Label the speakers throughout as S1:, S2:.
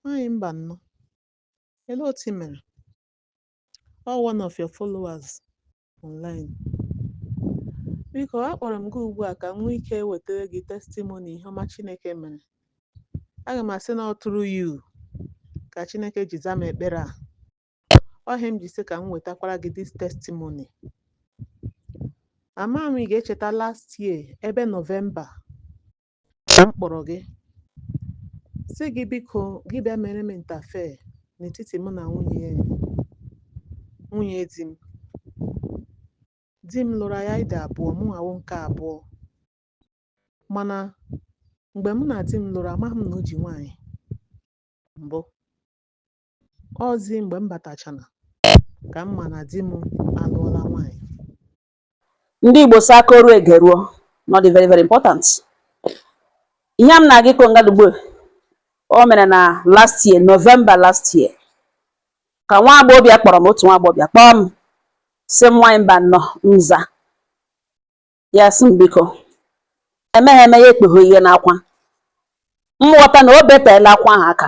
S1: Nwaanyị mba nnọọ. Kedu otu i mere? Ọ one of your followers online. Biko, akpọrọ m gị ugbu a ka m nwee ike wetara gị testimony ihe ọma Chineke mere. Aga m asị na ọ through you ka Chineke ji za m ekpere a. Ọ ihe m ji sị ka m wetakwara gị this testimony. Ama m ị ga-echeta last year ebe November ka m kpọrọ gị sị gị, biko, gị bịa mere m interfere n'etiti mụ na nwunye di m. Di m lụrụ ya, anyị dị abụọ, mụ nwawo nke abụọ. Mana mgbe mụ na di m lụrụ, amaghị m na o ji nwaanyị mbụ. Ọzi mgbe m batachara ka m ma na di m alụọla nwaanyị.
S2: Ndị Igbo si aka oru ege ruo na ọ dị very, very important. Ihe m na-aga ịkọ ngadugbo o mere na last year, November last year, ka nwa agbọghọbịa kpọrọ m, otu nwa agbọghọbịa kpọọ m, sị m, "Nwaanyị mba nnọọ." Nza ya, sị m, biko, emeghe eme ya ekpeghe ihe n'akwa. M ghọta na o beteela akwa ahụ aka,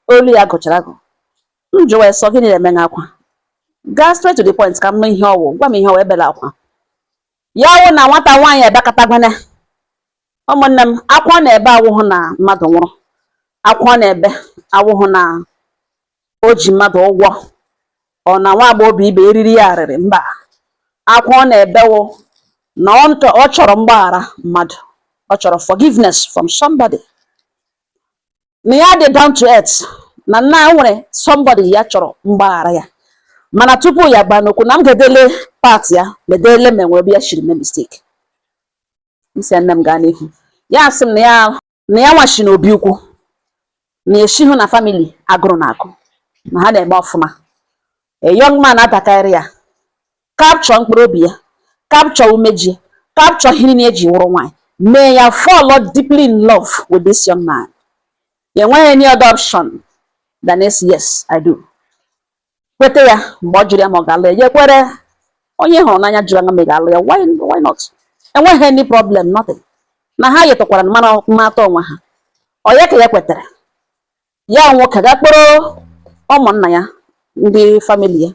S2: olu ya gụchara agụ. M jụwa ya sọ, "Gịnị na-eme gị akwa? Gaa straight to the point ka m nụ ihe ọwụ. Gwa m ihe ọwụ." Ebela akwa ya wụ na nwata nwaanyị ebekatagwana. Ụmụnne m, akwa ọ na-ebe awụhụ na mmadụ nwụrụ, akwa ọ na-ebe awụhụ na o ji mmadụ ụgwọ, ọ na nwa agbọghọbịa ibe eriri ya arịrị. Mba, akwa ọ na-ebe wụ na ọ chọrọ mgbaghara mmadụ, ọ chọrọ forgiveness from somebody, na ya dị down to earth, na nna nwere somebody ya chọrọ mgbaghara ya. Mana tupu ya gbaa n'okwu na m ga-edele part ya medele ma enwere ebe ya shiri mee mistake. M sị, "Nne m, gaa n'ihu." Ya sị m na ya nwachi na obi ukwu na eshighị na family agụrụ na agụ, na ha na-eme ọfụma. A young man adakarị ya, capture mkpụrụ obi ya, capture umeji, capture ihe niile eji wụrụ nwaanyị, mee ya fall deeply in love with this young man. Ya enweghị any other option than yes, yes I do. Kwete ya. Mgbe ọ jụrụ ya ma ọ ga-alụ ya, ya ekwere. Onye hụrụ n'anya jụrụ ya ma ị ga-alụ ya, why not? Enweghị any problem, nothing. Na ha yitụkwara mara mata onwe ha. Ọ ya ka ya kwetere. Ya nwoke ga kpọrọ ụmụnna ya, ndị family ya,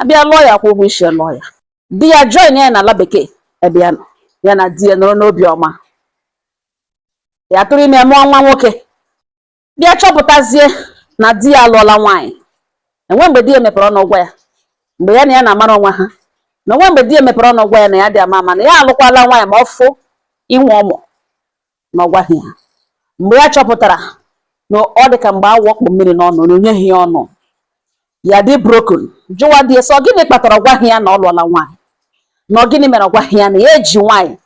S2: abịa lụọ ya, kwụ ụgwọ isi ya, lụọ ya. Di ya join ya n'ala bekee ebe ya nọ. Ya na di ya nọrọ n'obi ọma. Ya tụrụ ime, mụọ nwa nwoke. Bịa chọpụtazie na di ya alụọla nwaanyị. Enwe mgbe di ya mepere ọnụ gwa ya, mgbe ya na ya na-amara onwe ha, na onwe mgbe di ya mepere ọnụ gwa ya na ya dị ama ama na ya alụkwala nwaanyị, ma ọ fụ inwe ụmụ na ọ gwaghị ya. Mgbe ya chọpụtara na ọ dị ka mgbe awọ kpụ mmiri n'ọnụ na onyeghị ya ọnụ, ya dị broken. Jụwa di ya sọ, gịnị kpatara ọ gwaghị ya na ọ lụọla nwaanyị? Na ọ gịnị mere ọ gwaghị ya na ya eji nwaanyị,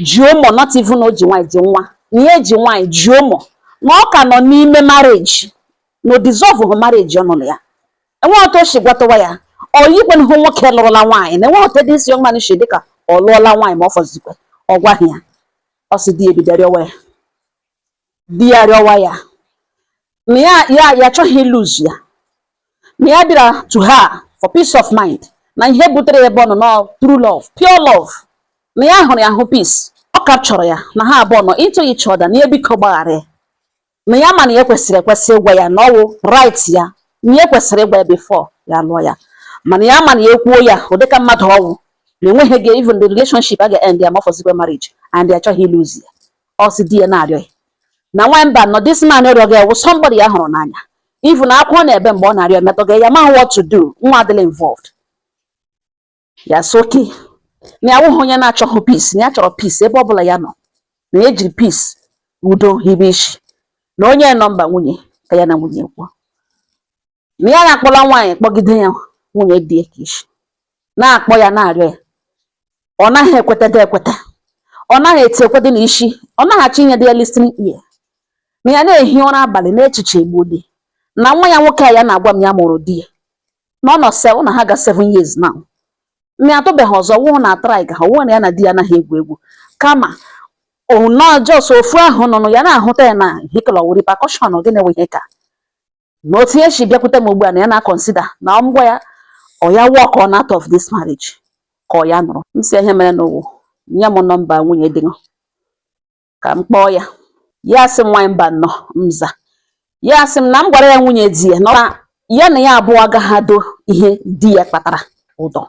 S2: ji ụmụ? Not even na o ji nwaanyị, ji nwa, na ya eji nwaanyị, ji ụmụ, na ọ ka nọ n'ime marriage, na o dissolve hụ marriage ọ nọ na ya. Enweghị otu o si gwatụwa ya ọ yikwe hụ nwoke lụrụla nwaanyị, na enweghị otu this young man si dịka ọ lụọla nwaanyị ma ọ fọzikwe ọ gwaghị ya. Ọ sị di ya ebido rịọwa ya, di ya rịọwa ya na ya achọghị lose ya, na ya bịara to her for peace of mind, na ihe butere ya ebe ọ nọ nọ true love, pure love, na ya hụrụ ya hụ peace, ọ capture ya, na ha abụọ nọ into each other, na ya biko gbaghara ya, na ya ma na ya kwesịrị ekwesị ịgwa ya, na ọwụ right ya, na ya kwesịrị ịgwa ya before ya lụọ ya. Mana ya ma na ya ekwuo ya ụdịka mmadụ ọwụ na enweghị gị, even the relationship a ga-end ya ma ọ fọzikwa marriage, and ya achọghị ilose ya. Ọ sị di ya na-arịọ ya na nwa mba nọ, this man rịọ gị wụ somebody ya hụrụ n'anya. Even akwa ọ na-ebe mgbe ọ na-arịọ metụ gị ya maghị what to do. Nwa adịla involved. Ya sị oke na ya awụghị onye na-achọghị peace, na ya chọrọ peace ebe ọbụla ya nọ, na ya ejiri peace, udo hibe isi, na onye nọmba nwunye ka ya na nwunye kwuo, na ya na-akpọla nwaanyị kpọgide ya nwunye di ya ka isi na-akpọ ya, na-arịọ ya, ọ naghị ekwetede ekweta, ọ naghị eti ekwete na isi, ọ naghị achọ inye dị ya listening ear, na ya na-ehi ụra abalị n'echiche egbu di na nwa ya nwoke a ya na-agwa m ya mụrụ di ya, na ọ nọ seven na ha ga 7 years now, na ya atụbeghị ọzọ. Wụ na try ga ọwụ na ya na di ya anaghị egwu egwu, kama nọ jos ofu ahụ nọ ya na-ahụta ya na hikọlọ repercussion. Gịnị wụ ihe ka na otu ya si bịakwute m ugbu a, na ya na-consider na ọ ngwa ya ọ ya walk on out of this marriage ka ọ ya nụrụ. M si ihe mere n'ụwa, nye m nọmba nwunye di m ka m kpọọ ya. Ya sị m, "Nwaanyị mba nnọọ." Nza Ya sị m na m gwara ya nwunye di ya na ya na ya abụọ agaghị ado ihe di ya kpatara ụdọ.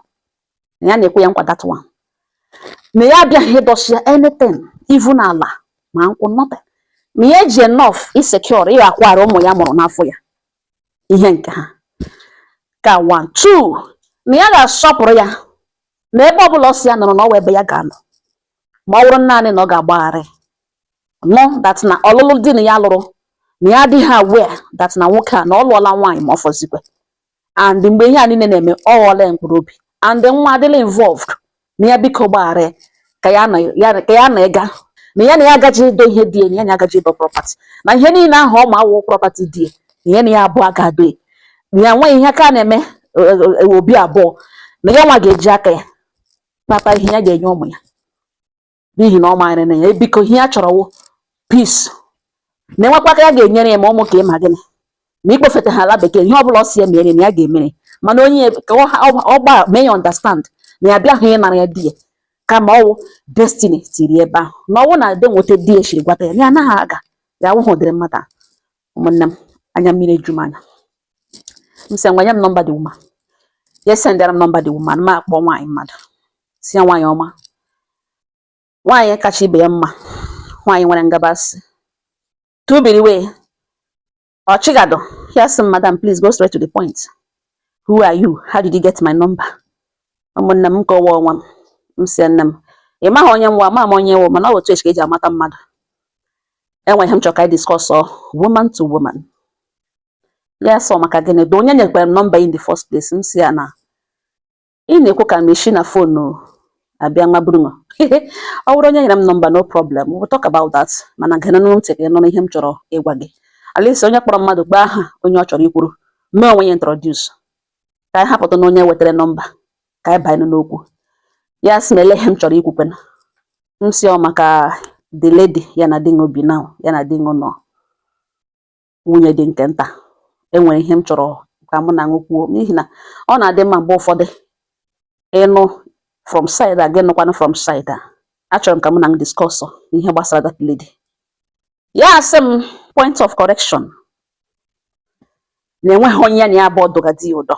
S2: Na ya na-ekwe ya nkwa that one, na ya abịaghị ịdọchi ya anything, even ala ma nkwụ, nothing, na ya eji enough insecure ịghọ akwara ụmụ ya mụrụ n'afọ ya ihe nke ha ka one two, na ya ga-asọpụrụ ya na ebe ọbụla ọ si ya nọrọ na ọwa ebe ya ga-anọ, ma ọ bụrụ naanị na ọ ga-agbagharị nọ that na ọlụlụ di na ya lụrụ, na ya adịghị aware that na nwoke a na ọ lụọla nwaanyị ma ọ fọzikwe. And mgbe ihe a niile na-eme, ọ ghọọla ya mkpụrụ obi and nwa adịla involved, na ya biko gbaghara ka ya na ya, ka ya na ịga na ya agaji ịdọ ihe di ya, na ya na ya agaji ịdọ property, na ihe niile ahụ ọ ma awụ property di ya, na ya na ya abụọ aga-adọ ya, na ya nweghị ihe aka na-eme obi abụọ, na ya nwa ga-eji aka ya kpata ihe ya ga-enye ụmụ ya, n'ihi na ọ maara na ya biko ihe ya chọrọ wụ peace, na enwekwa aka ya ga-enyere ya ma ụmụ ka ịma gịnị ma ikpofete ha ala bekee, ihe ọbụla ọ si ya mere na ya ga-emere, mana onye ka ọ gba mee ya understand na ya abịaghị ịnara ya di ya, kama ọwụ destiny tiri ebe ahụ, na ọwụ na de nweta di ya shiri gwata ya na ya anaghị aga ya awụghị ụdịrị mmadụ a. Ụmụnne m, anya mmiri eju m anya. M sị, ngwa, nye m nọmba the woman. Ya sendara m nọmba the woman. Ma akpọ nwaanyị mmadụ, si ya, nwaanyị ọma, nwaanyị kacha ibe ya mma, nwaanyị nwere ngabasị tubiri ọchịgado. Ya sị m, "Madam, please go straight to the point. Who are you? How did you get my number?" Ụmụnne m, kọwa onwe m. M sị, nne m, ị maghị onye nwa ama m onye wụ, mana ọ bụ otu esi ka eji amata mmadụ. Enwe ihe m chọrọ ka anyị discuss ọ woman to woman. Ya sọ, maka gịnị dị onye nyekwara m nọmba in the first place? M si ya na ị na-ekwu ka m esi na phone abịa nwa buru ọ bụrụ onye nyere m nọmba, no problem, we'll talk about that, mana gee nụ ntị ka ị nụrụ ihe m chọrọ ịgwa gị. At least onye kpọrọ mmadụ kpọọ aha onye ọ chọrọ ikwuru, mee onwe ya introduce, ka anyị hapụta na onye wetara nọmba, ka anyị banye n'okwu. Ya sị na ele ihe m chọrọ ikwukwe. M si ọ maka the lady ya na di bi now, ya na di nọ, nwunye dị nke nta. Enwere ihe m chọrọ ka mụ na ṅụ kwuo, n'ihi na ọ na-adị mma mgbe ụfọdụ ịnụ from side a, gị nụkwanụ from side a. Achọrọ m ka mụ na ṅụ discuss ihe gbasara that lady. Ya sị m, point of correction, na enweghị onye ya na ya abụọ dụga di ya ụdọ,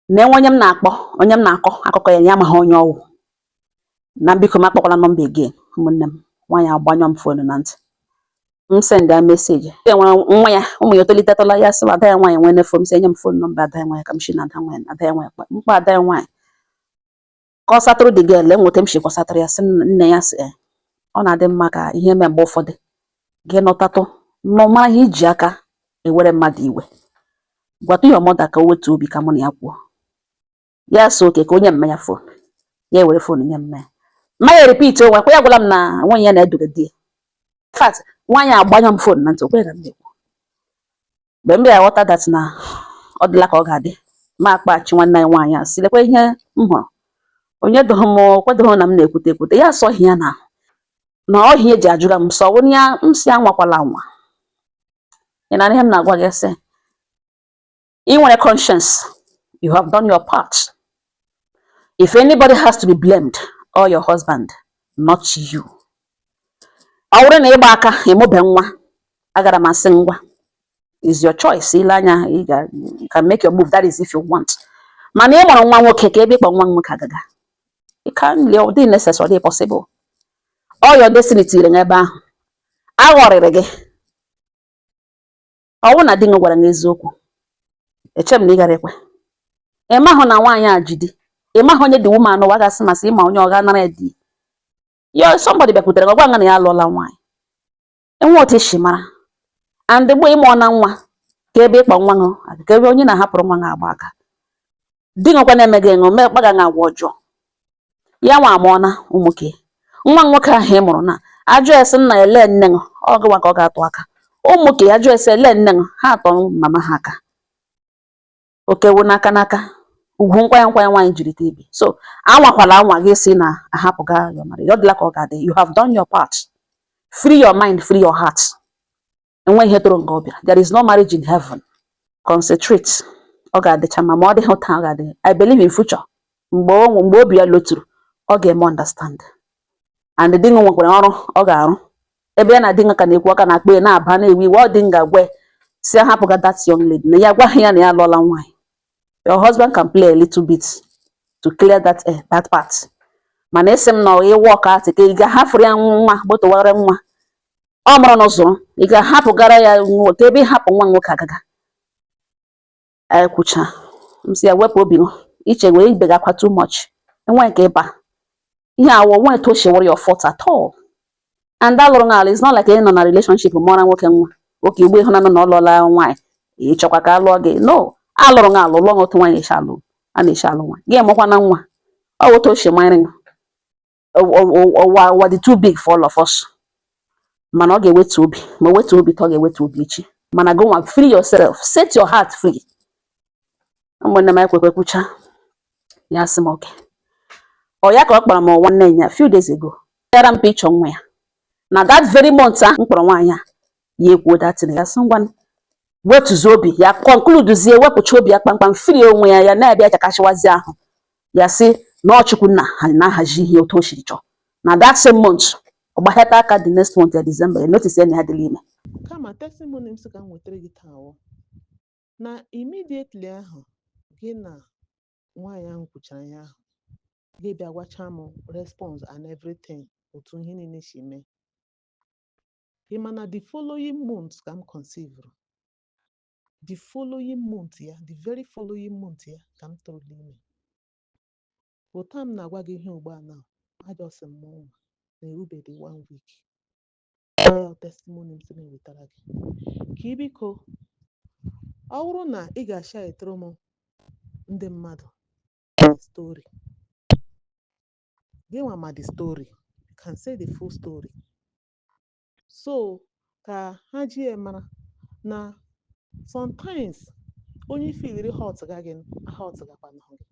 S2: na enwe onye m na-akpọ, onye m na-akọ akụkọ ya, ya amaghị onye ọwụ, na biko m akpọkwala nọmba again. Ụmụnne m, nwaanyị agbanyụọ m phone na ntị. M send ya message. Ya nwere nwa ya, ụmụ ya etolitetala. Ya sị ada ya nwaanyị nwere phone. M sị enye m phone nọmba ada ya nwaanyị ka m shi na ada nwaanyị, ada ya nwaanyị mkpọ ada ya nwaanyị ka ọ satụrụ the girl. Enweta m shi kwasatara ya, sị nne ya sị, "Eh, ọ na-adị mma ka ihe mee mgbe ụfọdụ gị nọtatụ nọ mara ihe iji aka ewere mmadụ iwe. Gwatụ your mother ka o wetuo obi ka mụ na ya kwuo." Ya sị oke, ka onye mmanya phone ya, ewere phone nye mmanya mmanya repeat onwe kwa ya gwara m na nwunye ya na-eduga di ya. In fact, nwaanyị agbanyụ m phone na ntị, okweghị na m na-ekwu. Mgbe m bịara ghọta that na ọ dịla ka ọ ga-adị, ma akpaghachi nwanne anyị nwaanyị a, sị lekwa ihe m hụrụ, onye doghị m kwedoghị na m na-ekwute ekwute. Ya sọ ya na na ọhịa eji ajụga m sọ wụ ya. M si anwakwala anwa. Ị na ihe m na-agwa gị, sị ị nwere conscience, you have done your part. If anybody has to be blamed, or your husband, not you. Ọ bụrụ na ịgba aka ịmụbe nwa, agara m asị ngwa, is your choice. Ile anya ị ga, you can make your move, that is if you want. Mana ị mụrụ nwa nwoke, ka ebe ịkpọ nwa nwoke agaga, you can't, ọ dịghị necessary, ọ dịghị possible. All your destiny tinyere gị ebe ahụ, aghọrịrị gị. Ọ bụrụ na di gị gwara gị eziokwu, eche m na ị gara ekwe. Ị mahụ na nwaanyị a ji di, ị mahụ onye dị woman ụwa gasị masị ịma onye ọ ga nara ya di ya. Somebody bịakwutere gị gwa gị na ya alụọla nwaanyị, enwe otu esi mara. And mgbe ị mụọ na nwa, ka ebe ịkpọ nwa gị, ka ebe onye na-ahapụrụ nwa gị agba aka, di gị na-eme gị ṅụ mee kpaga gị agwa ọjọọ. Ya nwa amụọ na ụmụke nwa nwoke ahụ ị mụrụ na ajụ esi nna ele nne ṅụ, ọ gịnwa ka ọ ga-atụ aka. Ụmụke ajụ esi ele nne ṅụ, ha atọ mama ha aka okewu n'aka n'aka ugwu nkwanye nkwanye nwaanyị jiri te ibi. So anwakwala anwa gị si na ahapụga your marriage. Ọ dịla ka ọ ga-adị. You have done your part. Free your mind, free your heart. Enwe ihe toro nga ọ bịara. There is no marriage in heaven. Concentrate, ọ ga-adịcha mma. Ma ọ dịghị taa, ọ ga-adị. I believe in future, mgbe obi ya loturu, ọ ga-eme understand. And di gị nwekwara ọrụ ọ ga-arụ. Ebe ya na di ka na-ekwu, aka na-akpọ ya na-aba na-ewe iwe, ọ dị nga gwe si hapụga that young lady na ya gwaghị ya na ya alụọla nwaanyị. Your husband can play a little bit to clear that air, that part. Mana isi m na ị work out ka ị ga-ahafụrụ ya nwa gbotowara nwa ọ mụrụ n'ụzọ, ị ga-ahapụgara ya nwa ka ebe ịhapụ nwa nwoke agaga ekwucha. M sị ya wepụ obi m iche wee ibe gị akwa too much, enwe nke ịba ihe awọ nwe etu o si wụrụ your fault at all. And alụrụ ala is not like ị nọ na relationship mụọra nwoke nwa oke igbo ịhụnanya na ọ lụọla nwaanyị, ị chọkwa ka a lụọ gị. No, alụrụ nga alụ lụọ otu nwaanyị na-esi alụ, a na-esi alụ nwaanyị, gị emụkwa na nwa ọ wụ otu o si manyere gị. Ụwa ụwa dị too big for all of us. Mana ọ ga-ewetu obi, ma o wetu obi ka ọ ga-ewetu obi echi. Mana go nwa, free yourself, set your heart free. Ụmụnne m, ekwekwe kwucha ya, sị m oke ọ ya ka ọ kpọrọ m nwanne ya few days ago, yara m picture nwa ya na that very month ahụ m kpọrọ nwaanyị a. Ya ekwuo datin, ya sị ngwa, wetuzie obi ya, concludezie, wepụcha obi ya kpamkpam, free onwe ya. Ya na-abịa chakasịwazi ahụ, ya sị na ọ Chukwu nna na-ahazi ihe otu o siri chọọ. Na that same month, ọ gbaghata aka, the next month ya, December, ya notice ya na ya adịla ime.
S1: Kama testimony m sị ka m wetara gị taa wụ na immediately ahụ gị na nwaanyị ahụ kwuchara ihe ahụ, gị bịa gwacha m response and everything, otu ihe niile si mee. Ị ma na the following month ka m conceive? The following month ya, the very following month ya ka m tụrụla ime. Otu a m na-agwa gị ihe ugbu a now, ajọsị m mụọ nwa na-erubeghị one week. Ọ ya testimony m sị m wetara gị ka ị biko, ọ bụrụ na ị ga-share m ndị mmadụ the story gị nwa ma the story, you can say the full story so ka ha ji ya mara na sometimes onye feeliri hurt ga gị, hurt gakwanụ gị,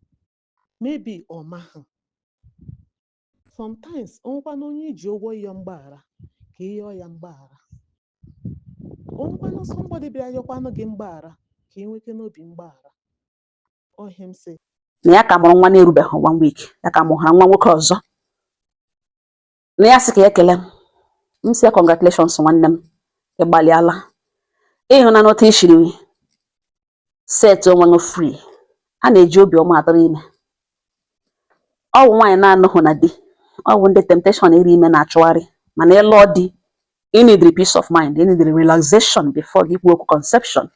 S1: maybe ọ mahụ. Sometimes o nwekwanụ onye iji ụgwọ ịyọ mgbaghara, ka ị yọọ ya mgbaghara. O nwekwanụ somebody bịara yọkwanụ gị mgbaghara, ka ị nweke n'obi mgbaghara. Ọ ihe m sị.
S2: Na ya ka mụrụ nwa na-erubeghị one week, ya ka mụrụ nwa nwoke ọzọ. Na ya sị ka ya ekele m. M sị ya congratulations, nwanne m, ị gbalịala ịhụnanya otu i shiri set onwe gị free. A na-eji obi ọma atụrụ ime. Ọ wụ nwaanyị na-anọghị na di, ọ bụ ndị temptation iri ime na-achụgharị. Mana ịlụọ di, ị neediri peace of mind, ị neediri relaxation before gị kwuo okwu conception,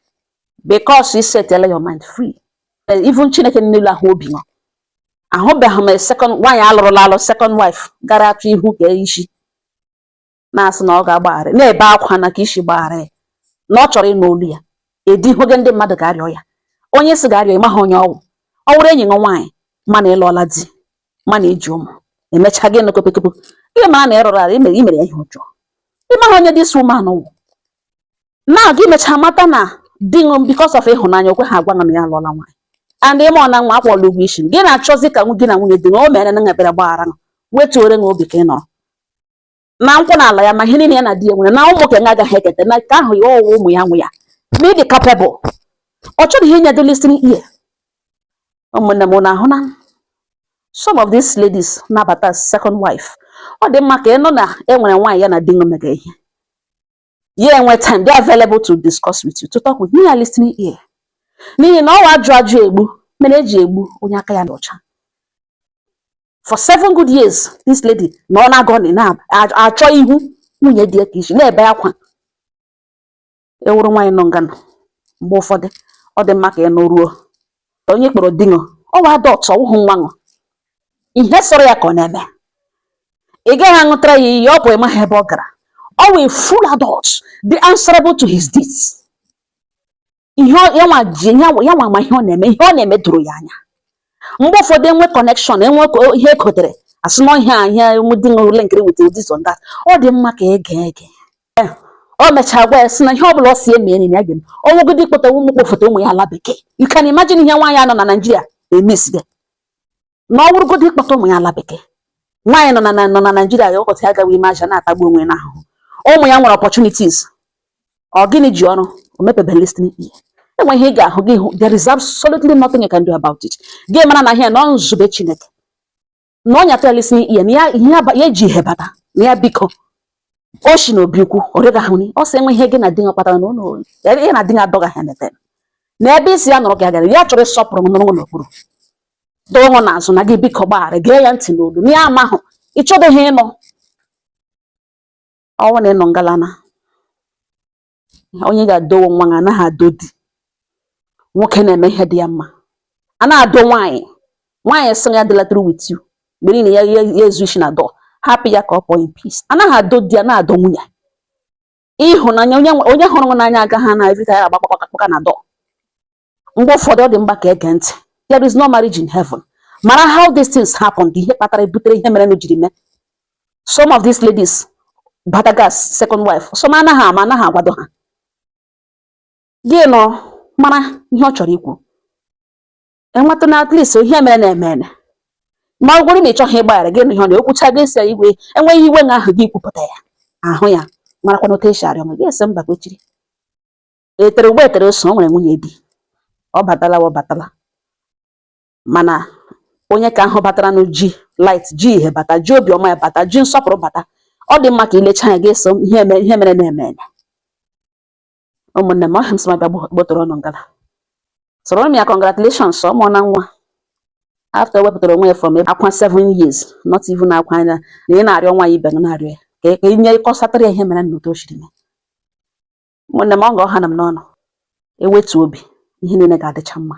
S2: because you setela your mind free. Even Chineke n'elu ahụ obi nọ ahụbeghị m a second nwaanyị alụrụla alụ, second wife gara achọ ihu ka isi na-asị na ọ ga-agbaghara, na-ebe akwa na ka isi gbaghara ya, na ọ chọrọ ịnụ olu ya. Edi hụge ndị mmadụ ga-arịọ ya, onye si ga-arịọ, ịmaghị onye ọwụ. Ọ wụrụ enyi gị nwaanyị, mana ịlụọla di, mana iji ụmụ, emechaa gị nụ kopekopụ, gị mara na ị rụrụ arụ, imere imere ya ihe ọjọọ. Ịmaghị onye this woman wụ na gị mechaa mata na di ṅụ because of ịhụnanya okwe ha agwa gị na ya alụọla nwaanyị, and ịma ọ na nwa akwụọla ụgwọ isi gị, na-achọzi ka gị na nwunye di o mere na ekpere gbaghara gị, wetuore gị obi ka ị nọrọ na nkwụ n'ala ya, ma ihe niile ya na di ya nwere na ụmụ ka agaghị eketa na nke ahụ ya ọwụ ụmụ ya nwe ya, ma ị dị capable. Ọ chọrọ ihe nyedo listening ear. Ụmụnne m, na ahụ na some of these ladies nabata second wife, ọ dị mma ka ị nụ na e nwere nwaanyị ya na di ṅụ mega ihe, ya enwe time dị available to discuss with you, to talk with you, ya listening ear, n'ihi na ọwa ajụ ajụ egbu mere eji egbu onye aka ya dị ọcha. For 7 good years this lady nọ na-agọni na-achọ ihu nwunye di ya ka isi na-ebe akwa. Ewuru nwaanyị nọ ngana, mgbe ụfọdụ ọ dị mma ka ị nụruo onye kpọrọ di ṅụ ọwa adult, ọwụhụ nwa ṅụ, ihe sọrọ ya ka ọ na-eme. Ị gaghị aṅụtara ya iyi, ọ bụ ịmaghị ebe ọ gara. Ọ wụ full adult, dị answerable to his deeds. Ihe ya nwa ji ya nwa ma ihe ọ na-eme, ihe ọ na-eme doro ya anya. Mgbe ụfọdụ enwe connection, enwe ihe ekotere, asị na ihe a ihe dị ṅụ linkiri with this on that. Ọ dị mma ka ị gee ege. O mechaa gwa ya sị na ihe ọbụla ọ si eme enyi ya ga-eme, ọnwụgide ikpọta ụmụ kpọfoto ụmụ ya ala bekee. You can imagine ihe nwaanyị anọ na Naịjirịa emesige na ọ bụrụgodị ịkpọta ụmụ ya ala bekee. Nwaanyị nọ na Naịjirịa ya ụkọta ya gawa ime aja na-atagbu onwe ya n'ahụhụ. Ụmụ ya nwere opportunities. Ọ gịnị ji ọrụ o mepebe listening ear? Enwe ihe ị ga-ahụ gị hụ, there is absolutely nothing you can do about it. Gị mara na ihe na ọ nzube Chineke na ọ nyatara listening ear na ya ihe ya eji ihe bata na ya. Biko. O shi na obi ukwu ọ rịọghị ahụ ọ sị enwe ihe gị na di ya kpatara na ụlọ ya na di ya adọgaghị anything na ebe isi ya nọrọ gị agara ya chọrọ ịsọpụrụ m nọrọ n'okpuru dọọ n'azụ na gị biko gbaghara, gee ya ntị n'olu na ya amahụ ị chọdịghị ịnụ ọnwụ na ịnọ ngalana. Onye ga-adowo nwa ya anaghị ado di. Nwoke na-eme ihe dị ya mma, a na-ado nwaanyị. Nwaanyị sị ya dịlatara with you mgbe niile, ya ya ezu isi na dọọ, hapụ ya ka ọ pụọ in peace. Anaghị ado di ya, na-ado nwunye. Ịhụnanya onye onye hụrụ m n'anya agaghị na every time agba kpakpaka na dọọ. Mgbe ụfọdụ ọ dị mkpa ka ege ntị. There is no marriage in heaven. Mara how these things happen, ihe kpatara butere ihe mere jiri mee. Some of these ladies batagas second wife, some anaghị ama, anaghị agwado ha. Gị nọ mara ihe ọ chọrọ ikwu, enweta na at least ihe mere na-eme ma ọ bụrụ na ị chọghị ịgbaghara gị nụ ihe ọ na-ekwucha gị esi igwe enweghị iwe na ahụ gị kwupụta ya ahụ ya, marakwa na otu esi arịọ gị esi mba kwechiri etere ugbo etere ose. O nwere nwunye di, ọ batala, ọ batala, mana onye ka ahụ batara nụ ji light, ji ihe bata, ji obiọma ya bata, ji nsọpụrụ bata. Ọ dị mma ka ilecha anya gị eso ihe eme ihe mere na-eme. Ụmụnne m, ọhịa m sị m abịa gbotoro ọnụ ngala sọrọ m ya. Congratulations, ọ mụọ na nwa after wepụtara onwe ya from akwa 7 years, not even akwa anya na ị na-arịọ nwaanyị ibe gị na-arịọ ya ka ị nye kọsatara ya ihe mere na otu o siri mee. Ụmụnne m, ọ ga ọha na m n'ọnụ ewetu obi, ihe niile ga-adịcha mma.